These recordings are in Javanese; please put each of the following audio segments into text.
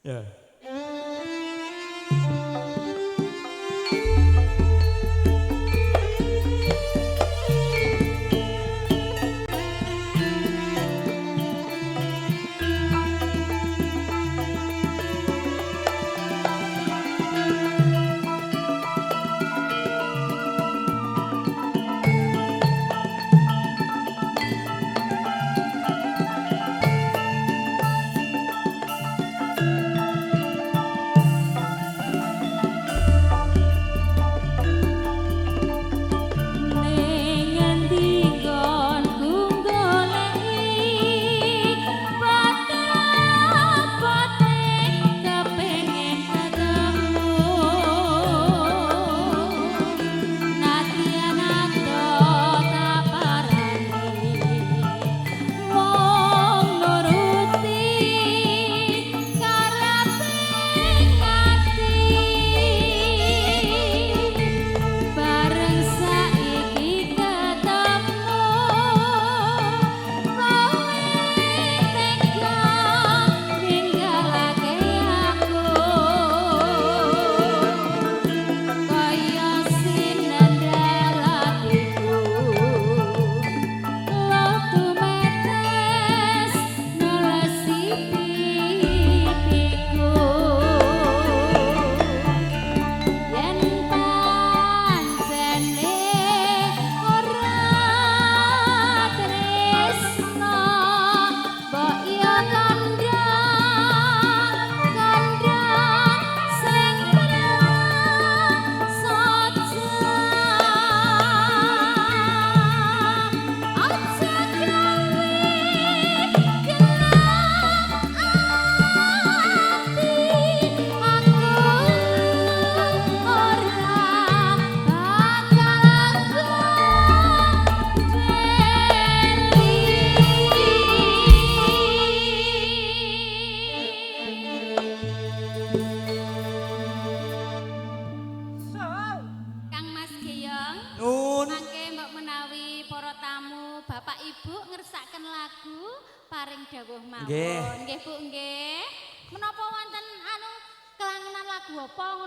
Ya.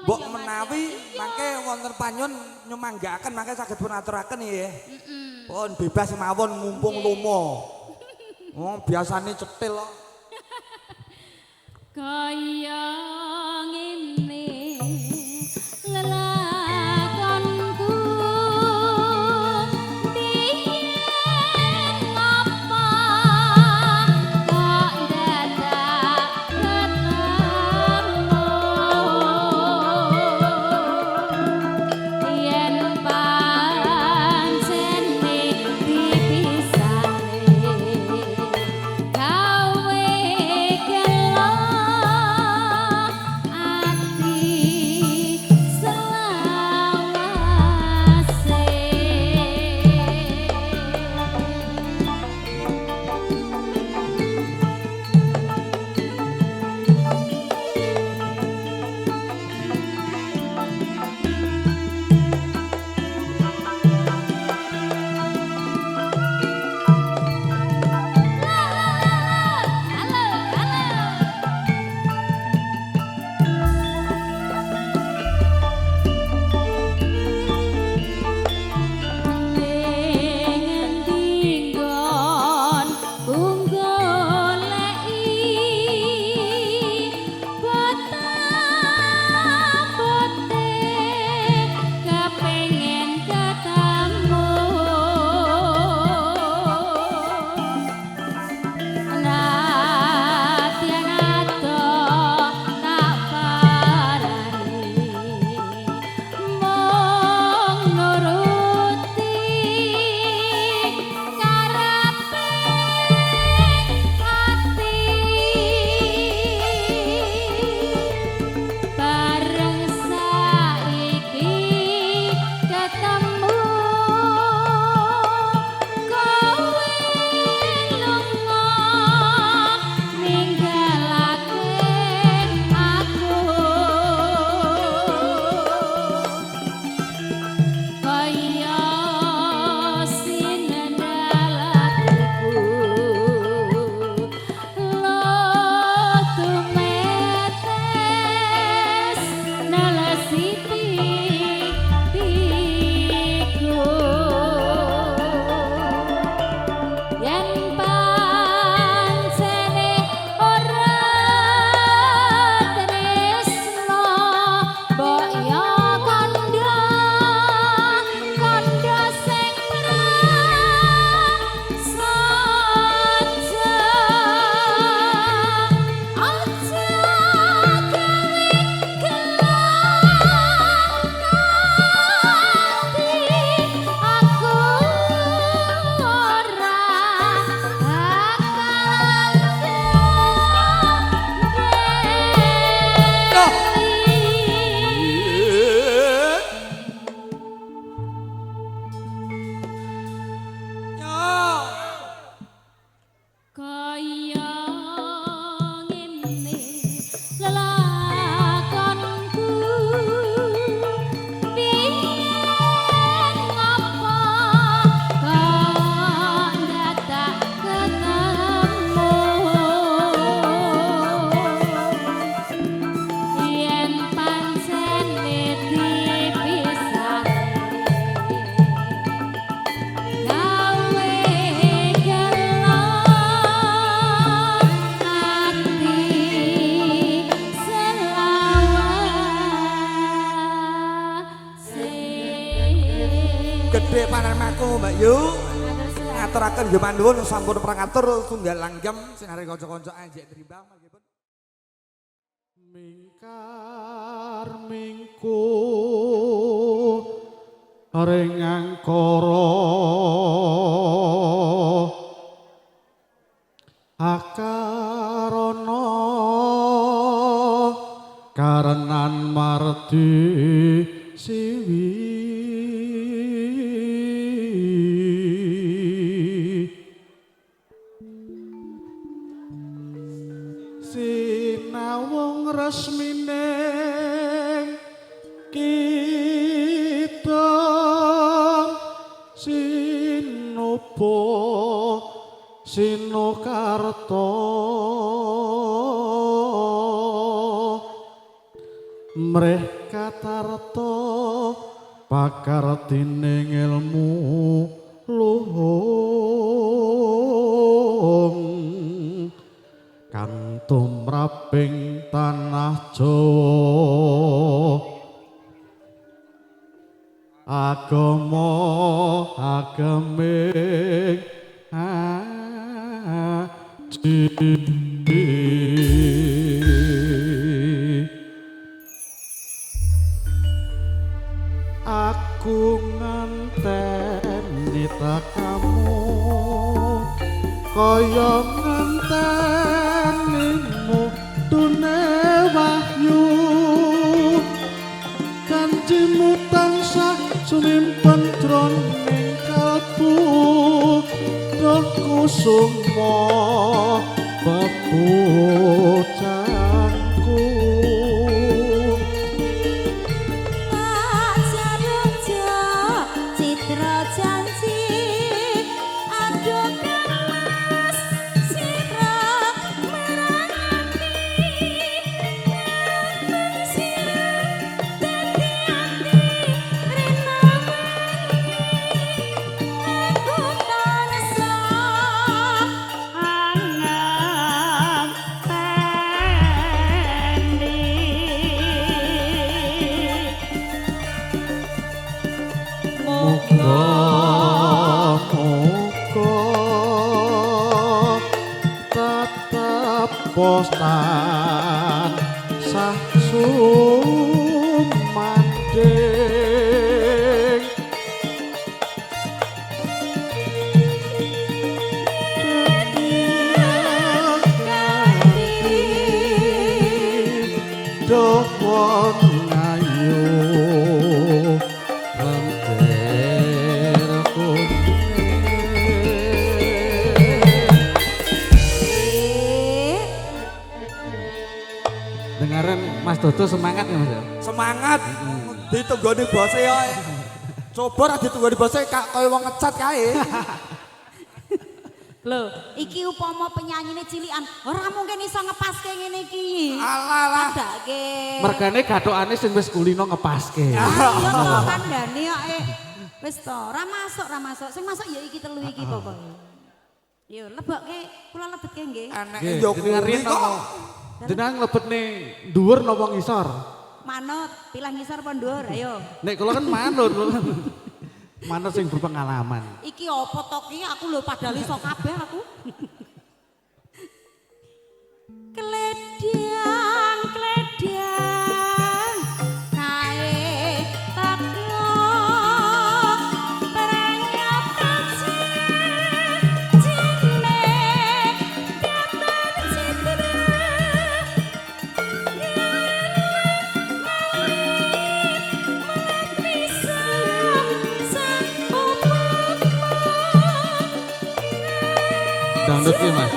Mbok menawi mangke wonten panyun nyumanggaaken mangke saged pun aturaken nggih. Pun bebas mawon mumpung lomo. Oh, biasane cetil kok. Kaya ngene lelakonku biyen ngopo kok dadak ketemu yen pancene dipisahne gawe gelo ati. aturaken nggih panuwun sampun prangatur tunggal langgam sinare kanca-kanca anjek trimbang mangkipun mingkar mingku ring angkara akarana karenan mardi siwi sinawung resmine kita sinubo sinukarta mreh katarta pakartine ilmu luhung kang tumraping tanah Jawa agama ageming aji. Aku ngenteni tekamu kaya ngenteni mutune wahyu, janjimu tansah sumimpen jroning kalbu duh kusuma bebocahku. Citra janji aduh mas sira marang ati sira dadi ati rena aku tansah angan tendi. Muga muga tetep tansah sumandhing duh wong ayu lengger kuning. Dengaran Mas Dodo semangat ya Mas ya? Semangat ditunggoni bose yo. Coba ra ditunggoni bose kak kaya wong ngecat kae. Lho, iki upama penyanyine cilikan ora mungkin iso ngepaske ngene iki. Alah lah. Padake. Mergane gathokane sing wis kulino ngepaske. Iya to kandhane kok wis to, ora masuk, ora masuk. Sing masuk ya iki telu iki pokoke. Yo lebokke, kula lebetke nggih. Anake yo kuwi kok. Jenengan lebetne dhuwur napa ngisor? Manut, pilah ngisor apa dhuwur? Ayo. Nek kula kan manut. Manut sing berpengalaman. Iki apa to ki? Aku lho padahal iso kabeh aku. Kledang kledang kae taklo pranyata jine datan citra Dangdut ki Mas.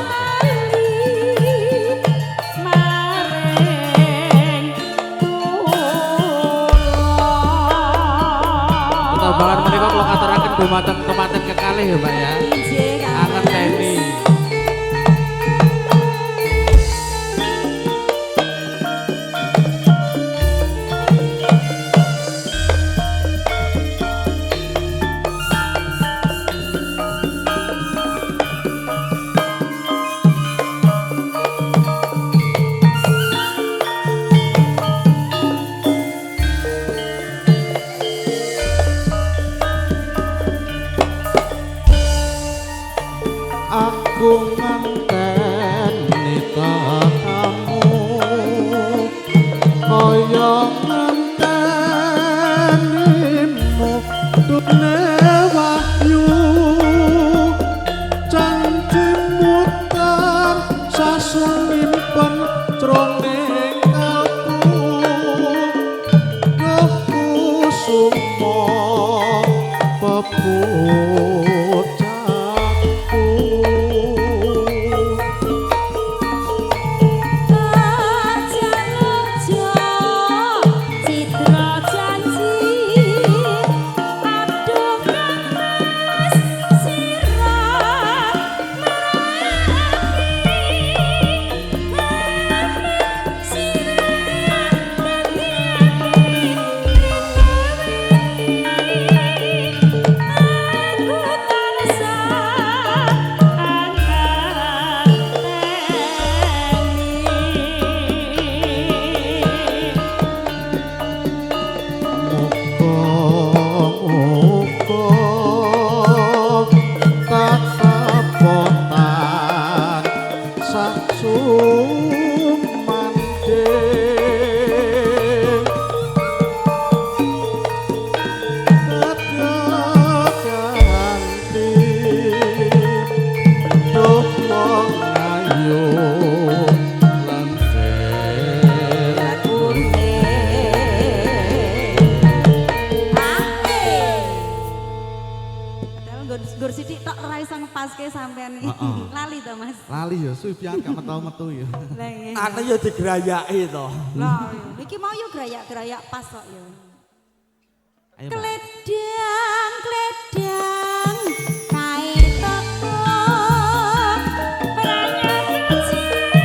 Tetambahan menika kula aturaken dumateng kemanten kekalih ya Mbak ya. Anget teni. Aku ngenteni tekamu kaya ngentenimu dune wahyu janjimu tansah sumimpen jroning kalbu kekusuma pepujaku. Aja citra janji aduh Mas sirah Muga-muga katapotan sak sumandhing Kadya kanthi duh wong ayu lan Padahal nggur sithik tok ora iso ngepaske sampean iki. Heeh. Lali to, Mas. Lali ya suwi pian gak metu-metu ya. Lah nggih. Ane ya digrayaki to. Lah iya. Iki mau yo grayak-grayak pas kok yo. Ayo, Mbak. Kledang, kledang, kae teko pranyata cilik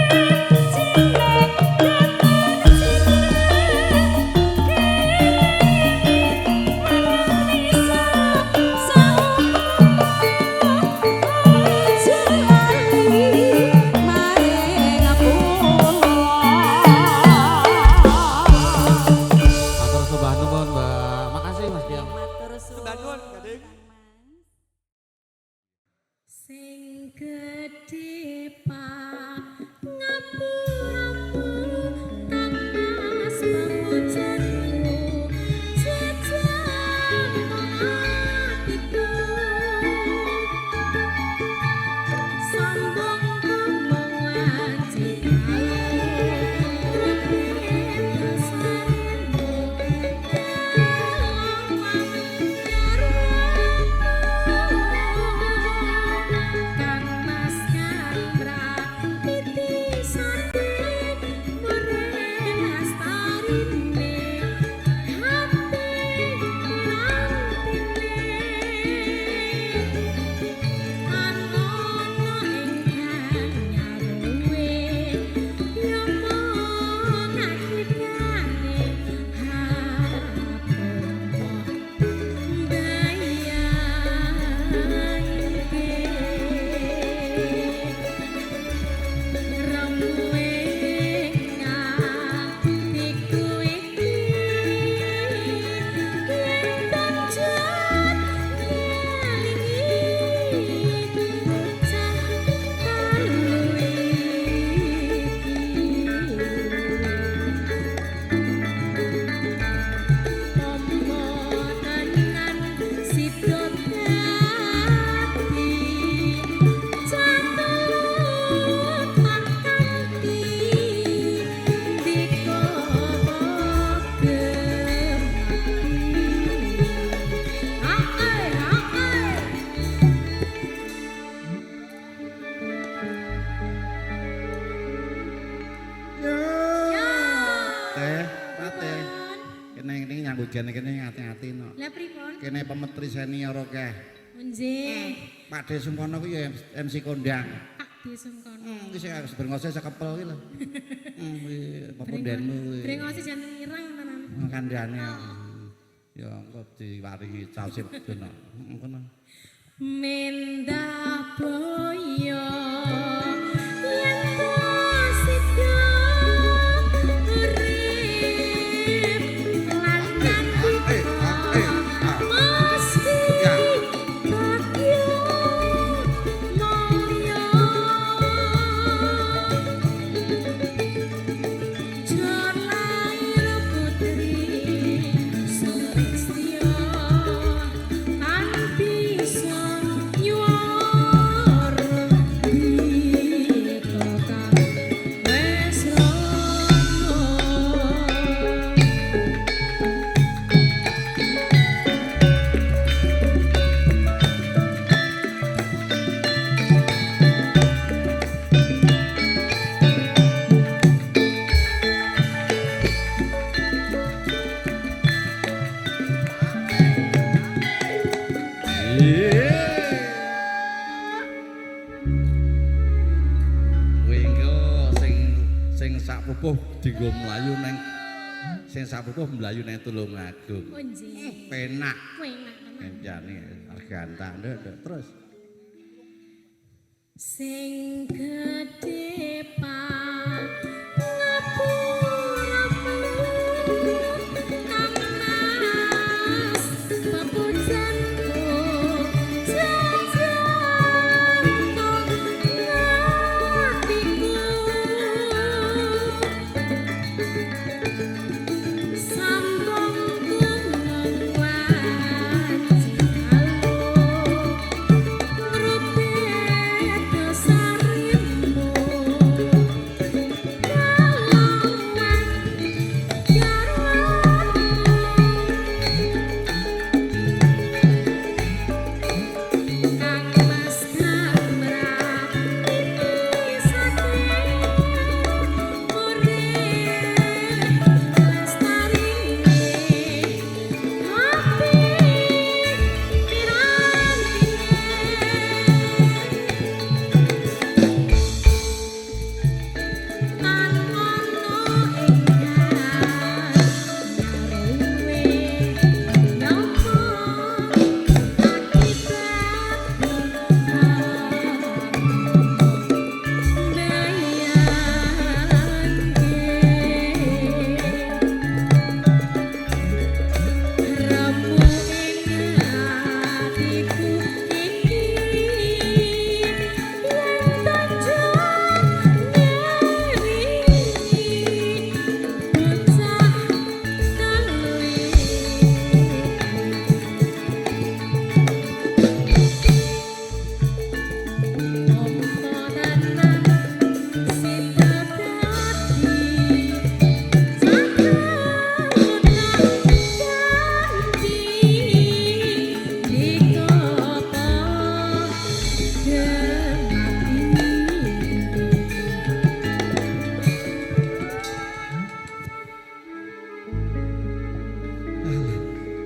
Matur sembah nuwun, Mbak. Makasih Mas Kiam. Sembah nuwun, Gading. Sing gedhe pangapuramu kang Mas pamujanmu jajal atiku sombong ngomong wajib Kang Mas Kandra titisane mrelestarine hati lan tine ana ing kanyaruwe ya mung akibate hapura bayangke rembuwing atiku iki yen pancen ngelingi bocah telu iki Tombo tenan sida dadi jatuh pakanti dika gemati ae ae. Teh, Teh. Kene kene nyambut gawe kene ati-ati no. Lah pripun? Kene pemetri senior akeh. Nggih. Pak De Sungkono kuwi ya MC kondang. Pak De Sungkono. Kuwi sing brengose sekepel kuwi lho. Kuwi pepundenmu kuwi. Brengose janten ireng tenan. Kandhane. Ya engko diwaringi caose wedun. Ngono. Mendah boyo yen sida urip lan nandika meski bagya mulya. sak pupuh dienggo mlayu neng sing sak pupuh mlayu neng Tulungagung. Oh nggih. Penak. Penak tenan. Enjane gantang nduk terus. Sing gedhe pangapuramu kang mas papujanku jajan atiku sambung gunung wanci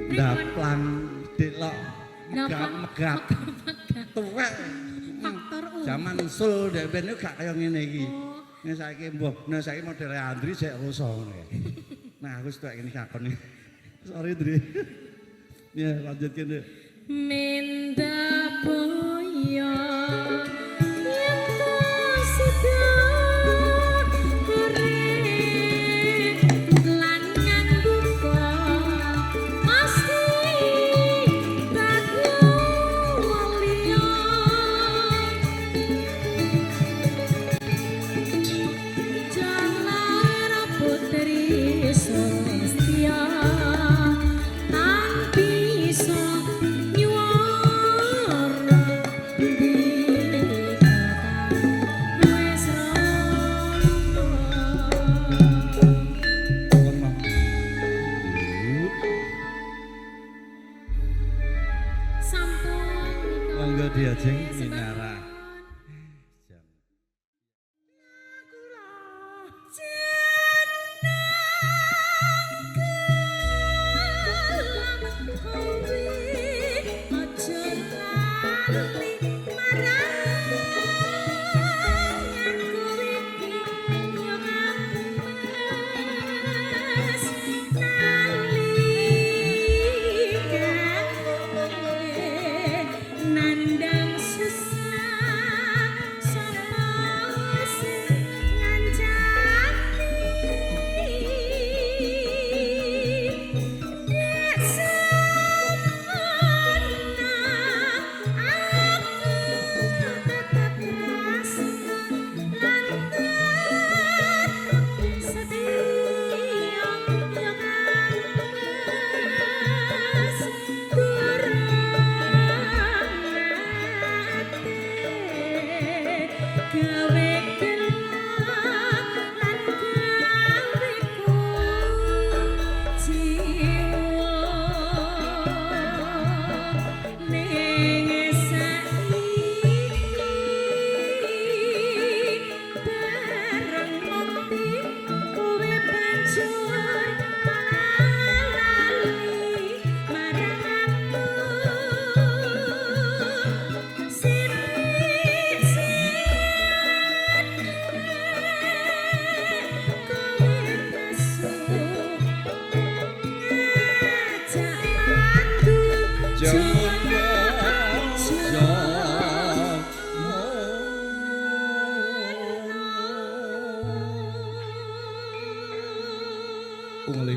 Ndaplang delok megap-megap tuwek Faktor U. Zaman sul ndek ben gak kaya ngene iki. Nek saiki mbuh, nek saiki modele Andri sik rusa ngono ya. Nah, aku wis tuwek ngene kakon iki. Sorry, Dri. Ya, lanjut kene. Menda boyo yen to sida urip lan nganduka pasti bakal liya Jalan putri Sulistya tan bisa nyuwara.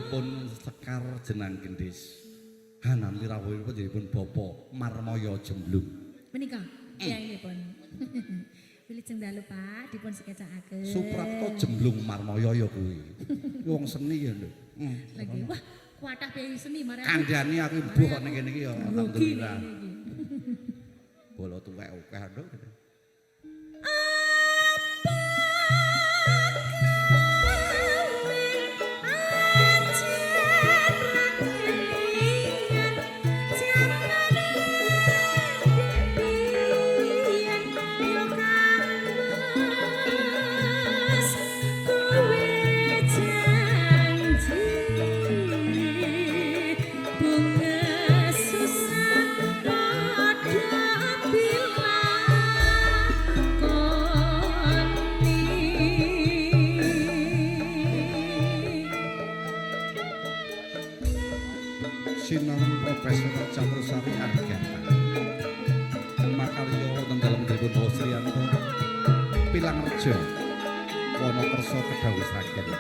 Pundhutipun Sekar Jenang Gendhis. Hanami rawuhipun pun Bapak Marmoyo Jemblung. Menika piyayinipun. Wilujeng dalu Pak, dipun sekecakaken. Suprapto Jemblung Marmoyo ya kuwi. Kuwi wong seni ya lho. Lagi wah, kuatah piyayi seni marang. Kandhane aku mbuh kok ning kene iki ya alhamdulillah. Bolo tuwek akeh lho. Sinareng Profesor Campursari Argata. Makarya wonten dalem dipun Bawa Pilangrejo, Wonokersa Kedawis Sragen.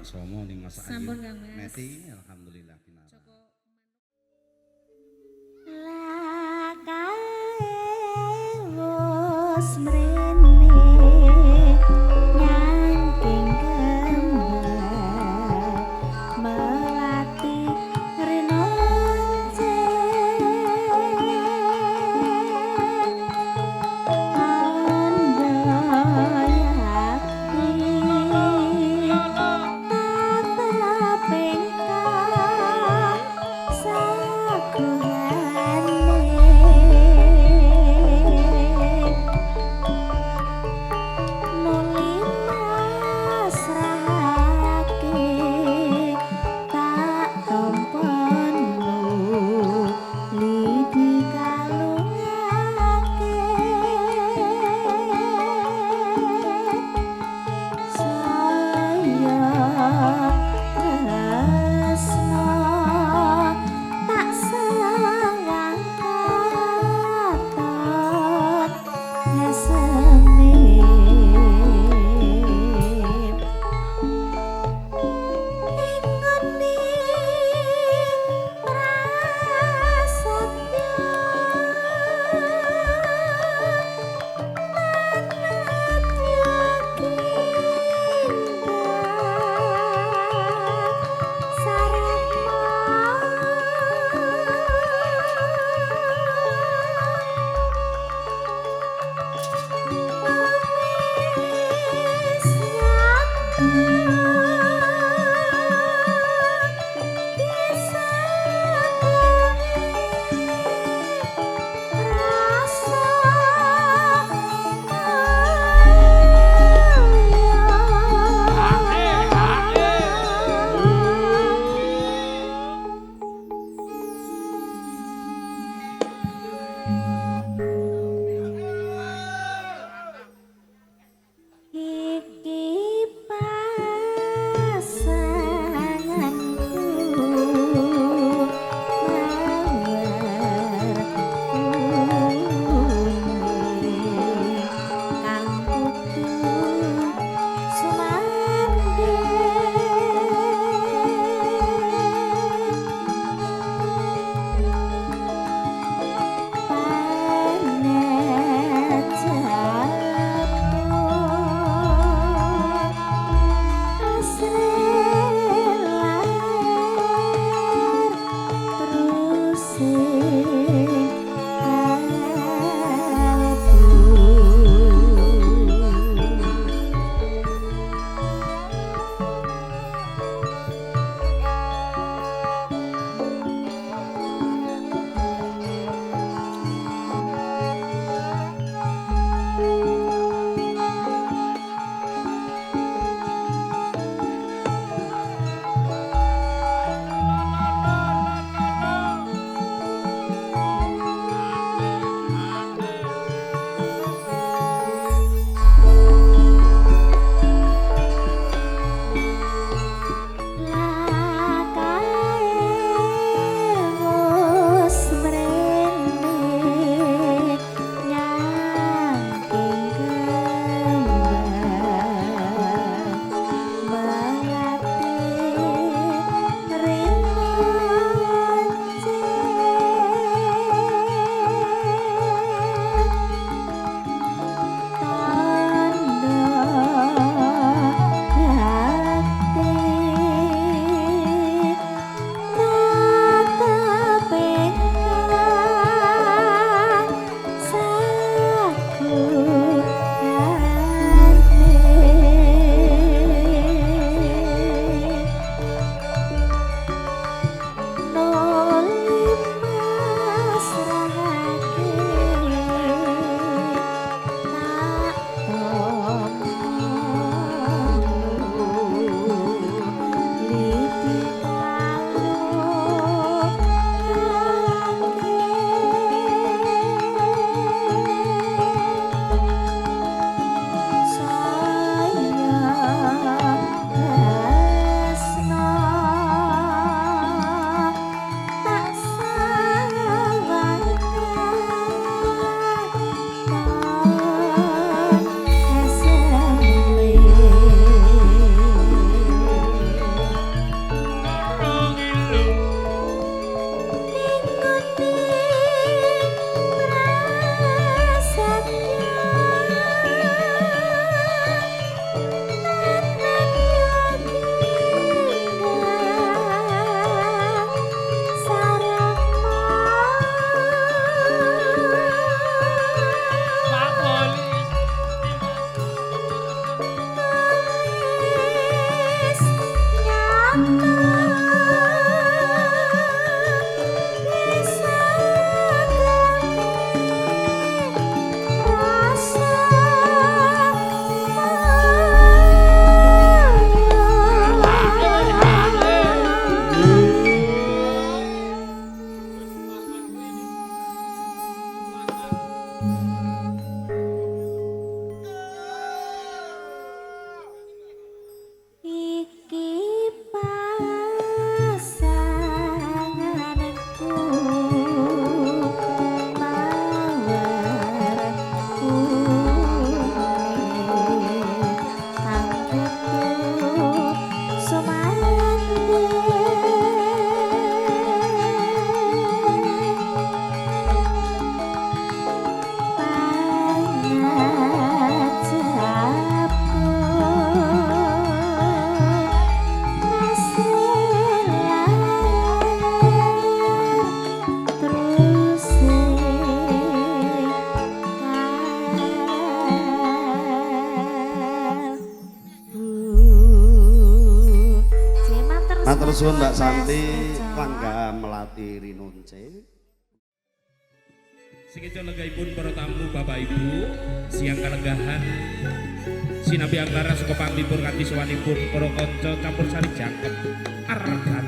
Somo ning Mas Ayu. Sampun Kang Mas. Meti alhamdulillah pinarak. Lakae wis mrene. Matur suwun Mbak Santi, Langga Melati Rinonce. Sekeca lenggahipun para tamu Bapak Ibu, siang kalenggahan sinabi angkara suka panglipur kanthi sowanipun para kanca campur sari jangkep Arganta.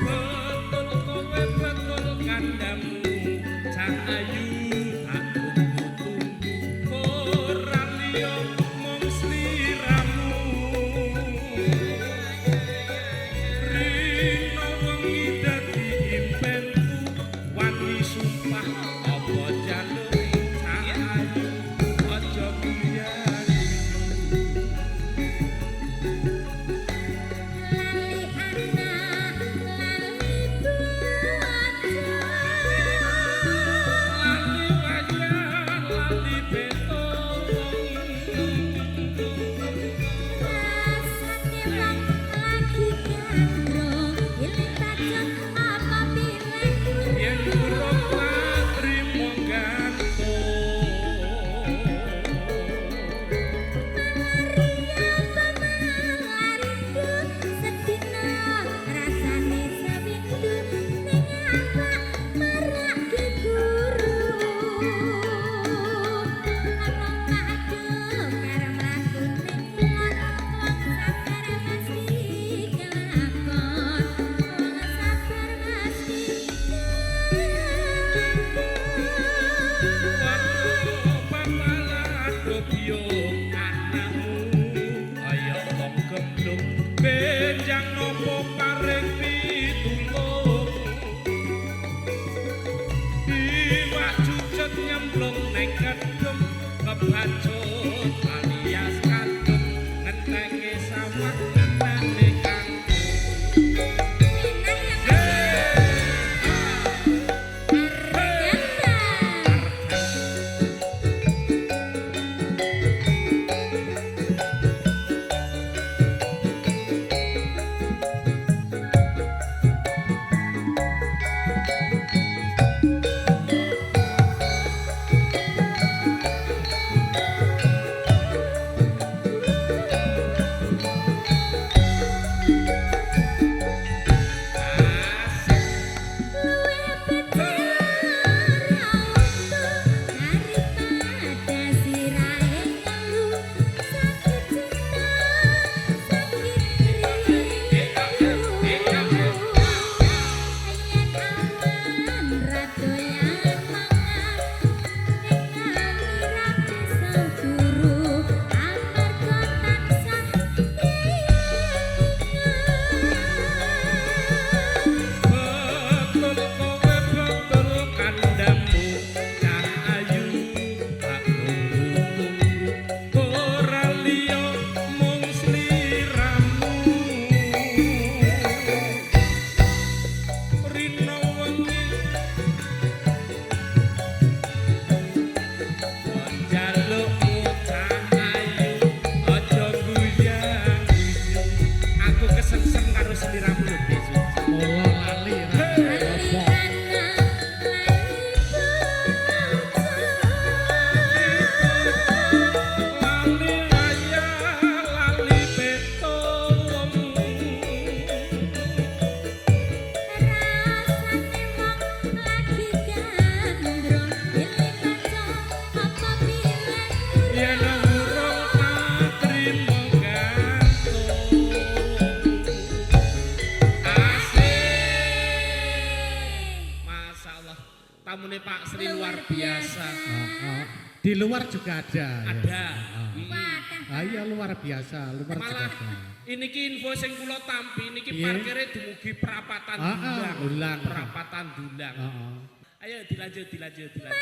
Betul kowe betul kandamu cah ayu tak tunggu-tunggu ora liya mung sliramu rino wengi dadi impenku wani sumpah apa jaluk cah ayu aja guya-guyu. Lali anak, lali bojo, Lali wayah, lali petung. Rasane wong lagi gandrung, eling bacot apa pilih Yen urung. urung trimo gantung. Malaria apa malah rindu, sedina rasane sewindu, ning awak marake guru. Ana padu karo mlaku ning kulon, wong sabar mesti kelakon, wong sabar mesti kelakon. Waduh, papalah biyung anakmu kaya wong gemblung benjang nopo paring pitulung iwak cucut nyemplung ning kedung kebacut alias kadung ngentenge sawah ngenteni kangkung. Enak ya Mas Arganta. Luwih becik ora untu daripada sirahe ngelu, sakit cinta sakit rindu, yen awan ra doyan mangan ning nganti ra bisa turu amarga tansah kelingan. Betul kowe betul kandamu cah ayu tak tunggu-tunggu ora liya mung sliramu rino wengi njalukmu cah ayu aja guyang-guyu aku kesengsem karo sliramu lho Dek Suci. Mula lali ra. Lali anak, lali bojo, Lali wayah, lali petung. Rasane wong lagi gandrung, eling kaca apa pilih Yen urung. urung katrimo gantung. Asik. Masya Allah, tamune Pak Sri luar biasa. Oh, di luar juga ada. Ya. Ada. Wadah. Ah, iya luar biasa, luar juga Malah ada. ini ki info sing kula tampi niki Piye? parkire dumugi perapatan Ah, ah, Dulang. Dulang. Perapatan Dulang. Heeh. Ayo dilanjut, dilanjut, dilanjut.